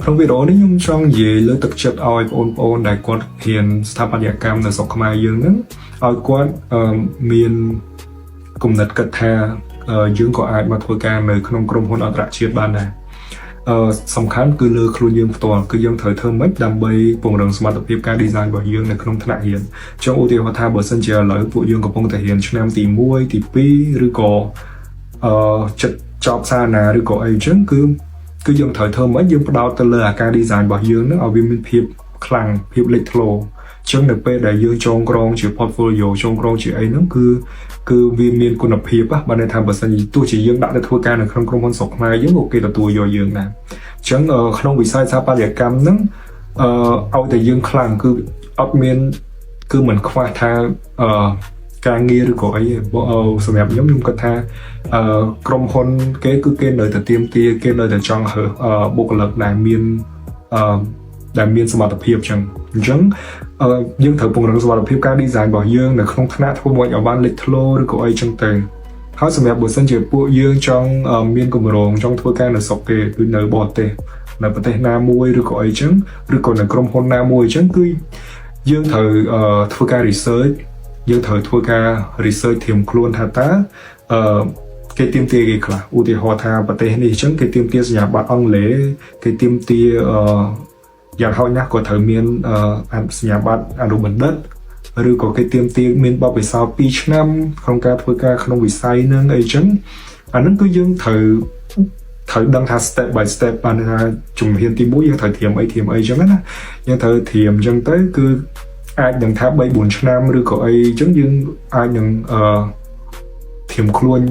ក្នុងវីដេអូនេះខ្ញុំចង់និយាយលើកទឹកចិត្តឲ្យបងប្អូនដែលគាត់រៀនស្ថាបត្យកម្មនៅស្រុកខ្មែរយើងហ្នឹងឲ្យគាត់អឺមានគំនិតគិតថាអឺយើងក៏អាចមកធ្វើការនៅក្នុងក្រុមហ៊ុនអន្តរជាតិបានដែរអឺសំខាន់គឺលើខ្លួនយើងផ្ទាល់គឺយើងត្រូវធ្វើម៉េចដើម្បីពង្រឹងសមត្ថភាពការ design របស់យើងនៅក្នុងថ្នាក់រៀនចង់ឧទាហរណ៍ថាបើសិនជាឥឡូវពួកយើងកំពុងតែរៀនឆ្នាំទី1ទី2ឬក៏អឺចិត្តចប់សាលាឬក៏អីចឹងគឺគឺយើងត្រូវធ្វើម៉េចយើងផ្ដោតទៅលើអាការ design របស់យើងហ្នឹងឲ្យវាមានភាពខ្លាំងភាពលេចធ្លោចឹងនៅពេលដែលយើងចងក្រងជា portfolio ចងក្រងជាអីហ្នឹងគឺគឺវាមានគុណភាពបានន័យថាបើសិនជាទោះជាយើងដាក់ទៅធ្វើការនៅក្នុងក្រុមហ៊ុនស្រុកខ្មែរយើងក៏គេទទួលយកយើងដែរអញ្ចឹងក្នុងវិស័យស្ថាបត្យកម្មហ្នឹងអឺឲ្យតែយើងខ្លាំងគឺអត់មានគឺមិនខ្វះថាអឺការងារឬក៏អីទេសម្រាប់ខ្ញុំខ្ញុំគិតថាអឺក្រុមហ៊ុនគេគឺគេនៅតែទាមទារគេនៅតែចង់រើសបុគ្គលិកដែលមានអឺដែលមានសមត្ថភាពចឹងអញ្ចឹងអឺយើងត្រូវពង្រឹងសមត្ថភាពការ design របស់យើងនៅក្នុងថ្នាក់ធ្វើមកឲ្យបានលេចធ្លោឬក៏អីចឹងទៅហើយសម្រាប់បើសិនជាពួកយើងចង់មានគម្រោងចង់ធ្វើការនៅស្រុកគេដូចនៅបរទេសនៅប្រទេសណាមួយឬក៏អីចឹងឬក៏នៅក្រុមហ៊ុនណាមួយអញ្ចឹងគឺយើងត្រូវធ្វើការ research យើងត្រូវធ្វើការ research ត្រៀមខ្លួនថាតើអឺគេទាមទារគេខ្លះឧទាហរណ៍ថាប្រទេសនេះអញ្ចឹងគេទាមទារសញ្ញាបត្រអង់គ្លេសគេទាមទារអឺយ៉ាងហោចណាស់ក៏ត្រូវមានអឺសញ្ញាបត្រអនុបណ្ឌិតឬក៏គេទាមទារមានបទពិសោធន៍2ឆ្នាំក្នុងការធ្វើការក្នុងវិស័យហ្នឹងអីចឹងអាហ្នឹងគឺយើងត្រូវត្រូវដឹងថា step by step បានថាជំហានទី1យើងត្រូវត្រៀមអីត្រៀមអីចឹងណាយើងត្រូវត្រៀមចឹងទៅគឺអាចនឹងថា3 4ឆ្នាំឬក៏អីចឹងយើងអាចនឹងអឺត្រៀមខ្លួន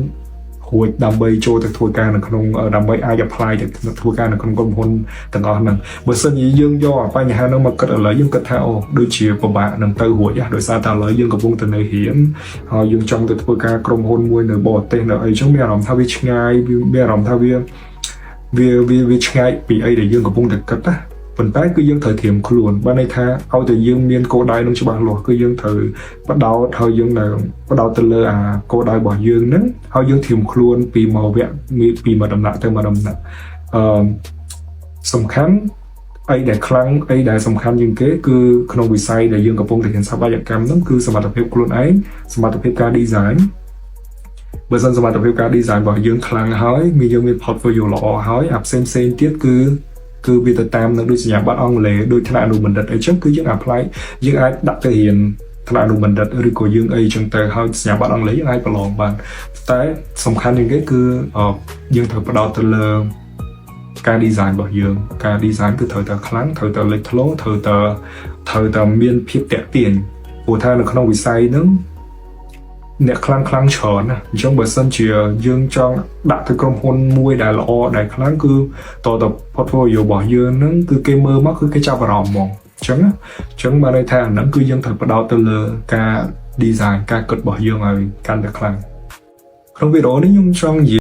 រួចដើម្បីចូលទៅធ្វើការនៅក្នុងដើម្បីអាច apply ទៅធ្វើការនៅក្នុងក្រុមហ៊ុនទាំងអស់ហ្នឹងបើសិនជាយើងយកអាបញ្ហាហ្នឹងមកគិតឥឡូវយើងគិតថាអូដូចជាពិបាកនឹងទៅរួចដោយសារតែឥឡូវយើងកំពុងតែនៅរៀនហើយយើងចង់ទៅធ្វើការក្រុមហ៊ុនមួយនៅបរទេសនៅអីចឹងមានអារម្មណ៍ថាវាឆ្ងាយវាមានអារម្មណ៍ថាវាវាវាវាឆ្ងាយពីអីដែលយើងកំពុងតែគិតណាប៉ុន្តែគឺយើងត្រូវត្រៀមខ្លួនបានន័យថាឲ្យតែយើងមានគោលដៅនឹងច្បាស់លាស់គឺយើងត្រូវបដោតហើយយើងនៅបដោតទៅលើអាគោលដៅរបស់យើងហ្នឹងហើយយើងត្រៀមខ្លួនពីមកវគ្គពីមួយដំណាក់ទៅមួយដំណាក់អឺសំខាន់អីដែលខ្លាំងអីដែលសំខាន់ជាងគេគឺក្នុងវិស័យដែលយើងកំពុងតែរៀនស្ថាបត្យកម្មហ្នឹងគឺសមត្ថភាពខ្លួនឯងសមត្ថភាពការ design បើសិនសមត្ថភាពការ design របស់យើងខ្លាំងហើយមានយើងមាន portfolio ល្អហើយអាផ្សេងផ្សេងទៀតគឺគឺវាទៅតាមនឹងដូចសញ្ញាបត្រអង់គ្លេសដូចថ្នាក់អនុបណ្ឌិតអីចឹងគឺយើង apply យើងអាចដាក់ទៅរៀនថ្នាក់អនុបណ្ឌិតឬក៏យើងអីចឹងទៅហើយសញ្ញាបត្រអង់គ្លេសយើងអាចប្រឡងបានតែសំខាន់ជាងគេគឺយើងត្រូវផ្ដោតទៅលើការ design របស់យើងការ design គឺត្រូវតែខ្លាំងត្រូវតែលេចធ្លោត្រូវតែត្រូវតែមានភាពតាក់ទាញព្រោះថានៅក្នុងវិស័យហ្នឹងអ្នកខ្លាំងខ្លាំងច្រើនណាអញ្ចឹងបើសិនជាយើងចង់ដាក់ទៅក្រុមហ៊ុនមួយដែលល្អដែលខ្លាំងគឺតត portfolio របស់យើងហ្នឹងគឺគេមើលមកគឺគេចាប់អារម្មណ៍ហ្មងអញ្ចឹងអញ្ចឹងបានន័យថាអាហ្នឹងគឺយើងត្រូវផ្ដោតទៅលើការ design ការគិតរបស់យើងឲ្យកាន់តែខ្លាំងក្នុងវីដេអូនេះខ្ញុំចង់និយាយ